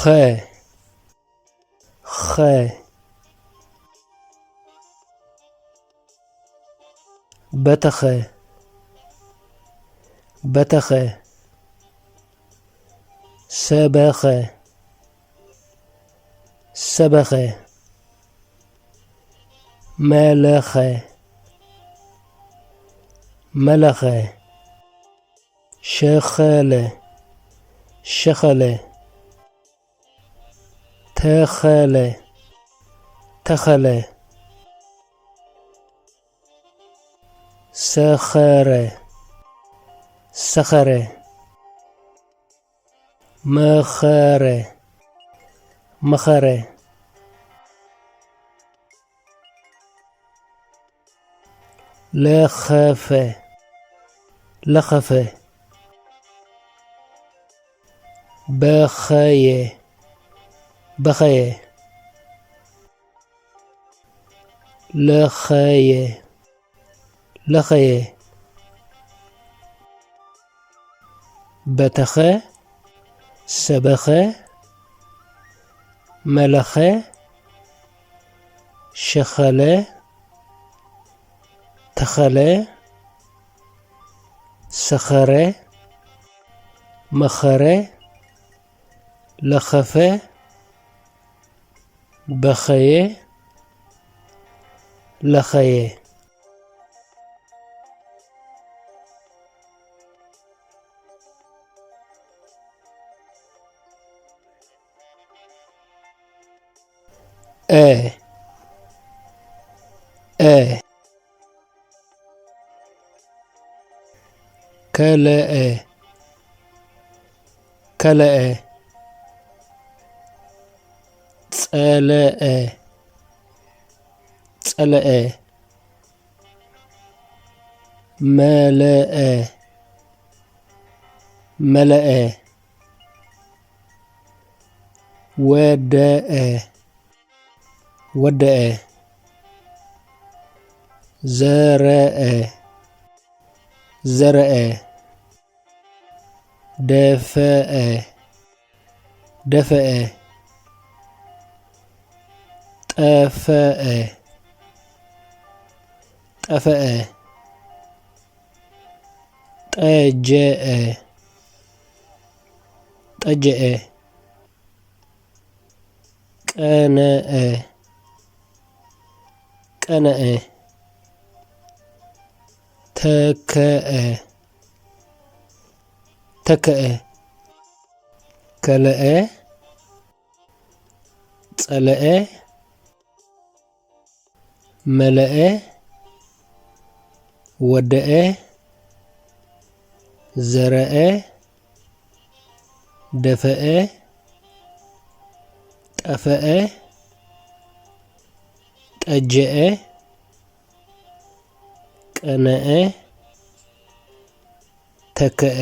ኸ ኸ በተኸ በተኸ ሰበኸ ሰበኸ መለኸ መለኸ ሸኸለ ሸኸለ ተኸለ ተኸለ ሰኸረ ሰኸረ መኸረ መኸረ ለኸፈ ለኸፈ በኸየ በኸየ ለኸየ ለኸየ በተኸ ሰበኸ መለኸ ሸኸለ ተኸለ ሰኸረ መኸረ ለኸፈ በኸየ ለኸየ እ እ ከለአ ከለአ ጸለአ ጸለአ መለአ መለአ ወደአ ወደአ ዘረአ ዘረአ ደፈአ ደፈአ ጠፈአ ጠፈአ ጠጀአ ጠጀአ ቀነአ ቀነአ ተከአ ተከአ ከለአ ጸለአ መለአ ወደአ ዘረአ ደፈአ ጠፈአ ጠጀአ ቀነአ ተከአ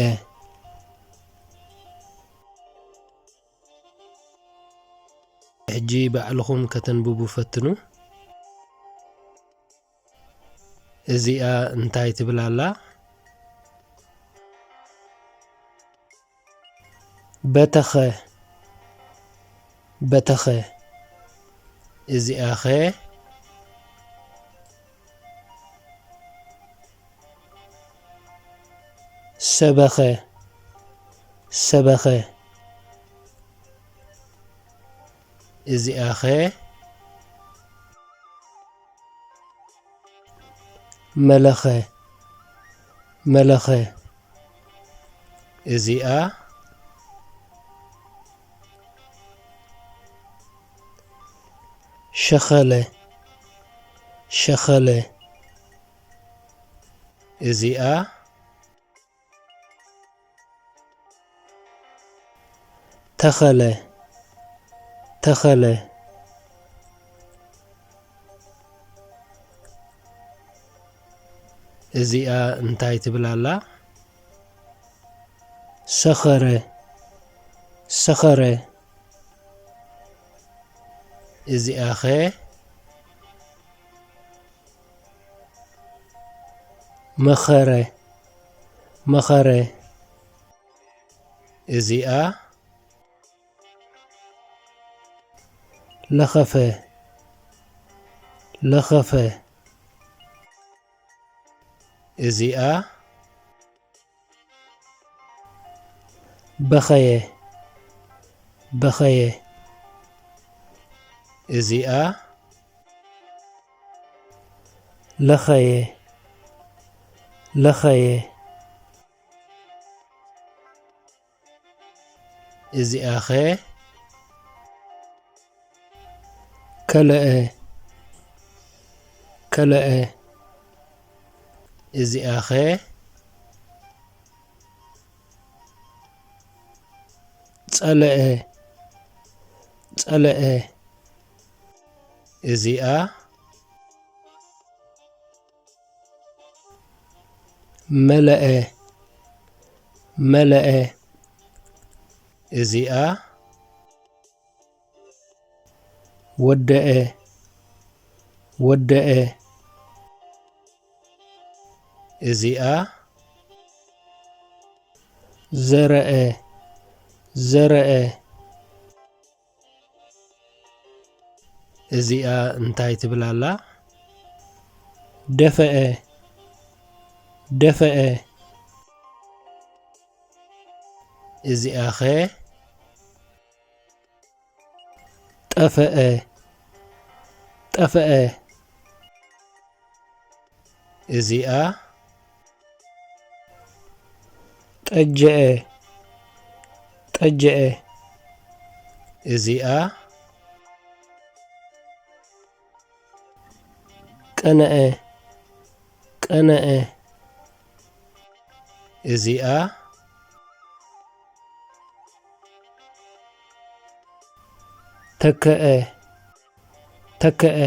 ሕጂ ባዕልኹም ከተንብቡ ፈትኑ። እዚኣ እንታይ ትብል ኣላ? በተኸ በተኸ እዚኣኸ ሰበኸ ሰበኸ እዚኣኸ መለኸ መለኸ እዚኣ ሸኸለ ሸኸለ እዚኣ ተኸለ ተኸለ እዚኣ እንታይ ትብል ኣላ? ሰኸረ ሰኸረ እዚኣኸ መኸረ መኸረ እዚኣ ለኸፈ፣ ለኸፈ። እዚኣ በኸየ፣ በኸየ። እዚኣ ለኸየ፣ ለኸየ። እዚኣኸ ከለአ፣ ከለአ። እዚኣኸ ጸለአ፣ ጸለአ። እዚኣ መለአ፣ መለአ። እዚኣ ወደአ፣ ወደአ። እዚኣ ዘረአ፣ ዘረአ። እዚኣ እንታይ ትብል ኣላ? ደፈአ፣ ደፈአ። እዚኣኸ ጠፈአ፣ ጠፈአ። እዚኣ ጠጀአ፣ ጠጀአ። እዚኣ ቀነአ፣ ቀነአ። እዚኣ ተከአ፣ ተከአ።